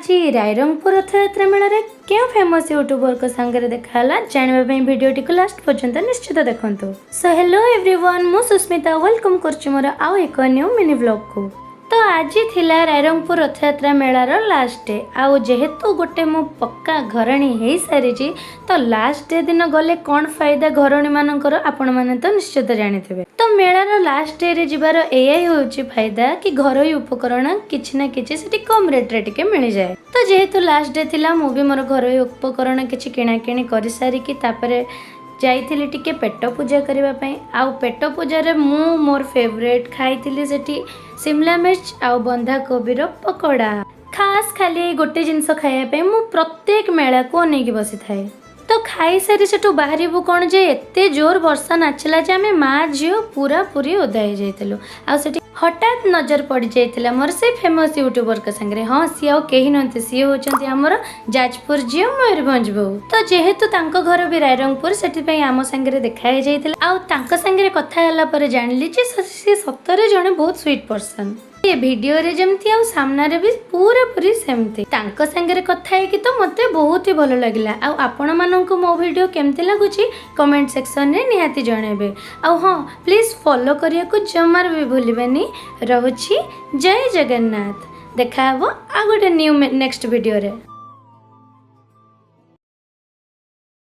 ଆଜି ରାଇରଙ୍ଗପୁର ରଥଯାତ୍ରା ମେଳାରେ କେଉଁ ଫେମସ୍ ୟୁଟ୍ୟୁବରଙ୍କ ସାଙ୍ଗରେ ଦେଖା ହେଲା, ଜାଣିବା ପାଇଁ ଭିଡ଼ିଓଟିକୁ ଲାଷ୍ଟ ପର୍ଯ୍ୟନ୍ତ ନିଶ୍ଚିତ ଦେଖନ୍ତୁ। ସୋ ହ୍ୟାଲୋ ଏଭ୍ରିୱାନ୍, ମୁଁ ସୁସ୍ମିତା welcome କରୁଛି ମୋର ଆଉ ଏକ ନ୍ୟୁ ମିନି ବ୍ଲଗ୍କୁ। ତ ଆଜି ଥିଲା ରାଇରଙ୍ଗପୁର ରଥଯାତ୍ରା ମେଳାର ଲାଷ୍ଟ ଡେ। ଆଉ ଯେହେତୁ ଗୋଟେ ମୁଁ ପକ୍କା ଘରଣୀ ହେଇସାରିଛି, ତ ଲାଷ୍ଟ ଡେ ଦିନ ଗଲେ କ'ଣ ଫାଇଦା ଘରଣୀମାନଙ୍କର, ଆପଣମାନେ ତ ନିଶ୍ଚିତ ଜାଣିଥିବେ। ତ ମେଳାର ଲାଷ୍ଟ ଡେରେ ଯିବାର ଏଇଆ ହେଉଛି ଫାଇଦା କି ଘରୋଇ ଉପକରଣ କିଛି ନା କିଛି ସେଠି କମ୍ ରେଟ୍ରେ ଟିକେ ମିଳିଯାଏ। ତ ଯେହେତୁ ଲାଷ୍ଟ ଡେ ଥିଲା, ମୁଁ ବି ମୋର ଘରୋଇ ଉପକରଣ କିଛି କିଣାକିଣି କରିସାରିକି ତାପରେ ଯାଇଥିଲି ଟିକେ ପେଟ ପୂଜା କରିବା ପାଇଁ। ଆଉ ପେଟ ପୂଜାରେ ମୁଁ ମୋର ଫେଭରେଟ୍ ଖାଇଥିଲି ସେଠି ସିମଲା ମିର୍ଚ ଆଉ ବନ୍ଧାକୋବିର ପକୋଡ଼ା। ଖାସ୍ ଖାଲି ଏଇ ଗୋଟେ ଜିନିଷ ଖାଇବା ପାଇଁ ମୁଁ ପ୍ରତ୍ୟେକ ମେଳାକୁ ଅନେଇକି ବସିଥାଏ। ତ ଖାଇସାରି ସେଠୁ ବାହାରିବୁ କ'ଣ ଯେ ଏତେ ଜୋର ବର୍ଷା ନାଚିଲା ଯେ ଆମେ ମା ଝିଅ ପୁରାପୁରି ଓଦା ହେଇଯାଇଥିଲୁ। ଆଉ ସେଠି ହଠାତ୍ ନଜର ପଡ଼ିଯାଇଥିଲା ମୋର ସେଇ ଫେମସ୍ ୟୁଟ୍ୟୁବରଙ୍କ ସାଙ୍ଗରେ। ହଁ, ସିଏ ଆଉ କେହି ନୁହନ୍ତି, ସିଏ ହେଉଛନ୍ତି ଆମର ଯାଜପୁର ଝିଅ, ମୟୂରଭଞ୍ଜ ବୋହୂ। ତ ଯେହେତୁ ତାଙ୍କ ଘର ବି ରାଇରଙ୍ଗପୁର, ସେଥିପାଇଁ ଆମ ସାଙ୍ଗରେ ଦେଖା ହେଇଯାଇଥିଲା। ଆଉ ତାଙ୍କ ସାଙ୍ଗରେ କଥା ହେଲା ପରେ ଜାଣିଲି ଯେ ସିଏ ସତରେ ଜଣେ ବହୁତ ସୁଇଟ୍ ପର୍ସନ୍। ଏ ଭିଡ଼ିଓରେ ଯେମିତି ଆଉ ସାମ୍ନାରେ ବି ପୁରାପୁରି ସେମିତି। ତାଙ୍କ ସାଙ୍ଗରେ କଥା ହେଇକି ତ ମୋତେ ବହୁତ ହି ଭଲ ଲାଗିଲା। ଆଉ ଆପଣମାନଙ୍କୁ ମୋ ଭିଡ଼ିଓ କେମିତି ଲାଗୁଛି, କମେଣ୍ଟ ସେକ୍ସନରେ ନିହାତି ଜଣାଇବେ। ଆଉ ହଁ, ପ୍ଲିଜ୍ ଫଲୋ କରିବାକୁ ଜମାରୁ ବି ଭୁଲିବେନି। ରହୁଛି, ଜୟ ଜଗନ୍ନାଥ। ଦେଖା ହେବ ଆଉ ଗୋଟେ ନ୍ୟୁ ନେକ୍ସଟ ଭିଡ଼ିଓରେ।